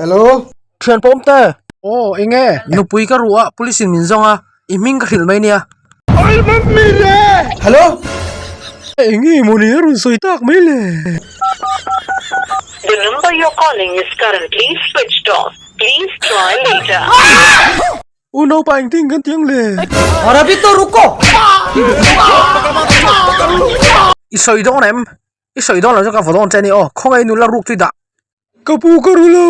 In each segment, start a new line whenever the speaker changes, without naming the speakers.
Hello.
Thian pawm te.
Aw eng e.
Nupui ka ruh a police in min zawng a i hming ka hrilh mai nia.
Hello.
Eng nge maw ni a rawn sawi tak mai le.
The number you're calling is currently switched off. Please try later.
U naupa engtin kan ti ang le.
Arabi to ruko.
I sawi dawn em? I sawi dawn lo chu ka vaw dawn che a ni aw. Khawngaih nula ruk chu i dah. Ka pu ka ru lo.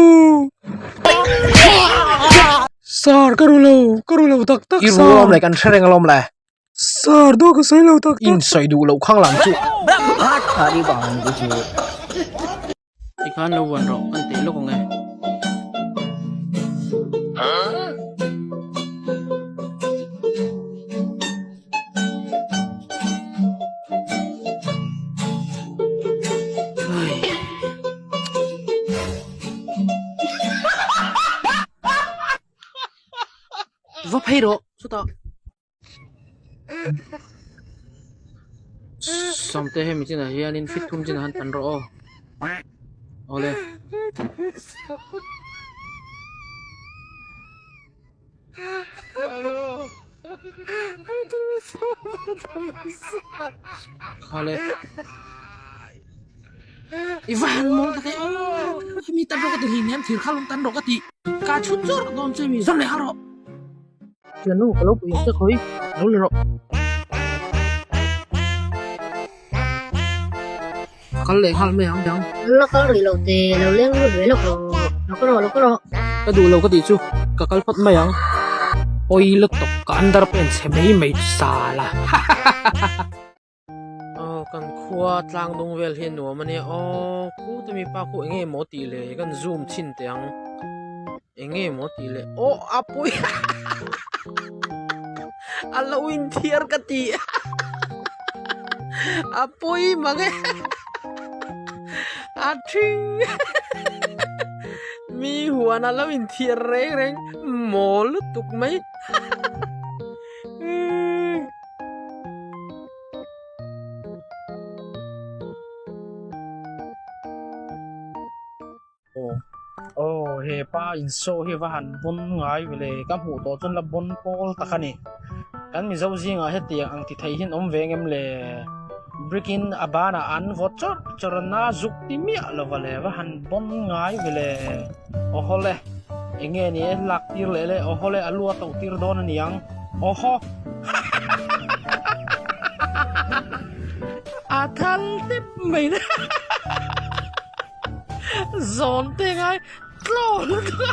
Sir ka ru lo, ka ru lo tak tak sir. I ru alawm le kan hre reng alawm le. Sir daw ka sawi lo tak tak. In sawi duh loh khang lam chu. Tikhan lo vuan rawh kan teh lawk ang e. Va phei rawh chutah Sawmte hemi chinah hianin fit thum chinah han tan rawh aw awle. Khale I va han mawl tak e aw hemi tan rawh ka ti hlihniam thir kha lawm tan rawh ka ti ka chhut chawr dawn che mi zawm leh hal rawh. Thiannu ka lo pui ang che khawi lo la rawh. Kal leh nghal mai ang ang.
La kal rih loh te lo leng lut ve lawk rawh lo ka rawh lo ka rawh.
Ka duh lo ka tih chu ka kal phawt mai ang. Pawi lutuk ka underpants chhe mai mai chu sal a. Aw kan khua tlang dung vel hi a nuam a nia aw khu te mipa khu eng nge maw tih le kan zoom chhin teh ang eng nge maw tih le aw a pawi a lo inthiar ka ti a pawi mang e a thing mi huan a lo inthiar reng reng maw lutuk mai. Aw he pa in show hi va han bawn ngai ve le ka hmuh tawh chuan la bawn pawl tak a ni kan mizo zingah hetiang ang ti thei hian awm ve ngem le brick in a banah an vaw chawrh chawrh a na zuk ti miah lo va le va han bawn ngai ve le aw haw le eng nge ni e lak tir leh le aw haw le a lu a toh tir dawn a ni ang aw haw. A thal tep mai le. Zawn te ngai tlawn lutuk a.